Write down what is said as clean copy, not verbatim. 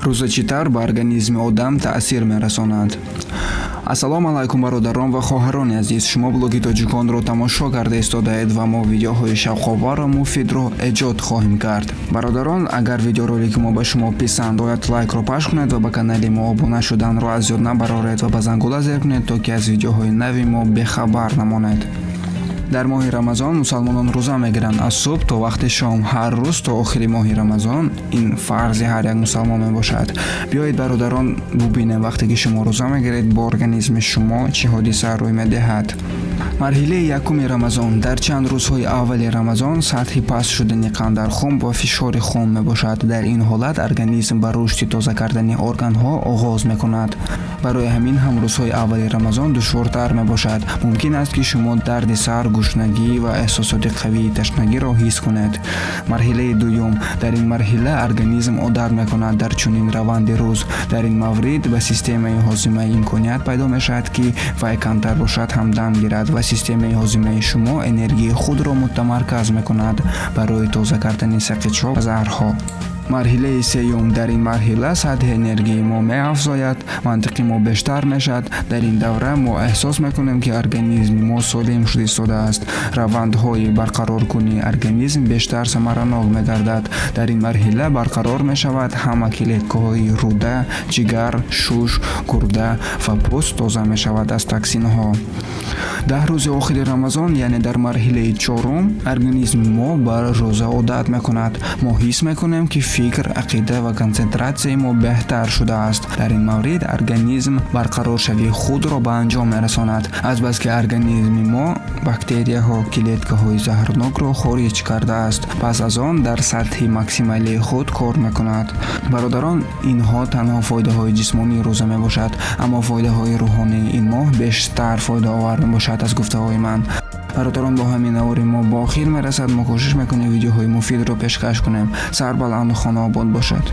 Рӯза чӣ тавр ба организми одам таъсир мерасонад? Ассалому алайкум, бародарон ва хоҳарони азиз! Шумо блоги тоҷиконро тамошо карда истодаед ва мо видеоҳои шавқовару муфидро эҷод хоҳем кард. Бародарон, агар видеоролики мо ба шумо писанд ояд, лайкро пахш кунед ва ба канали мо обуна шуданро аз ёд набароред ва ба зангула зер кунед, то ки аз видеоҳои нави мо бехабар намонед. Дар моҳи Рамазон мусалмонон рӯза мегиранд аз субҳ то вақти шом, ҳар рӯз то охири моҳи Рамазон. Ин фарзи ҳар як мусалмон мебошад. Биёед, бародарон, бубинем, вақте ки шумо рӯза мегиред, бо организми шумо чӣ ҳодиса рӯй медиҳад. Марҳилаи якуми Рамазон. Дар чанд рӯзҳои аввали Рамазон сатҳи паст шудани қанд дар хун ва фишори хун мебошад. Дар ин ҳолат организм ба рушди тоза кардани органҳо оғоз мекунад. Барои ҳамин ҳам рӯзҳои аввали Рамазон душвортар мебошад. Мумкин аст, ки шумо дарди сар, гушнагӣ ва эҳсосоти қавии ташнагиро ҳис кунед. Марҳилаи дуюм. Дар ин марҳила организм одат мекунад дар чунин раванди рӯз. Дар ин маврид ба системаи ҳозима имконият пайдо мешавад, ки вай камтар бошад ҳам дам гирад, ва системаи ҳозимаи шумо энергияи худро мутамарказ мекунад барои тоза кардани сақичҳо ва заҳрҳо. Марҳилаи сеюм. Дар ин марҳила сатҳи энергияи мо меафзояд, мантиқи мо бештар мешавад. Дар ин давра мо эҳсос мекунем, ки организми мо солим шуда истодааст. Равандҳои барқароркунии организм бештар самаранок мегардад. Дар ин марҳила барқарор мешавад ҳама клеткаҳои рӯда, ҷигар, шуш, гурда ва пӯст тоза мешавад аз токсинҳо. 10 рӯзи охири Рамазон, яъне дар марҳилаи чорум, организми мо ба рӯза одат мекунад. Мо ҳис мекунем, ки фикр, ақида ва консентратсияи мо беҳтар шудааст. Дар ин маврид организм барқароршавии худро ба анҷом мерасонад, азбаски организми мо бактерияҳо, клеткаҳои заҳрнокро хориҷ кардааст. Пас аз он дар сатҳи максималии худ кор мекунад. Бародарон, инҳо танҳо фоидаҳои ҷисмонии рӯза мебошад, аммо фоидаҳои рӯҳонии ин моҳ бештар фоидаовар мебошад, аз гуфтаҳои ман. Бародарон, бо ҳамин навори мо ба охир мерасад. Мо кӯшиш мекунем видеоҳои муфидро пешкаш кунем. Сарбаланду хонаобод бошед.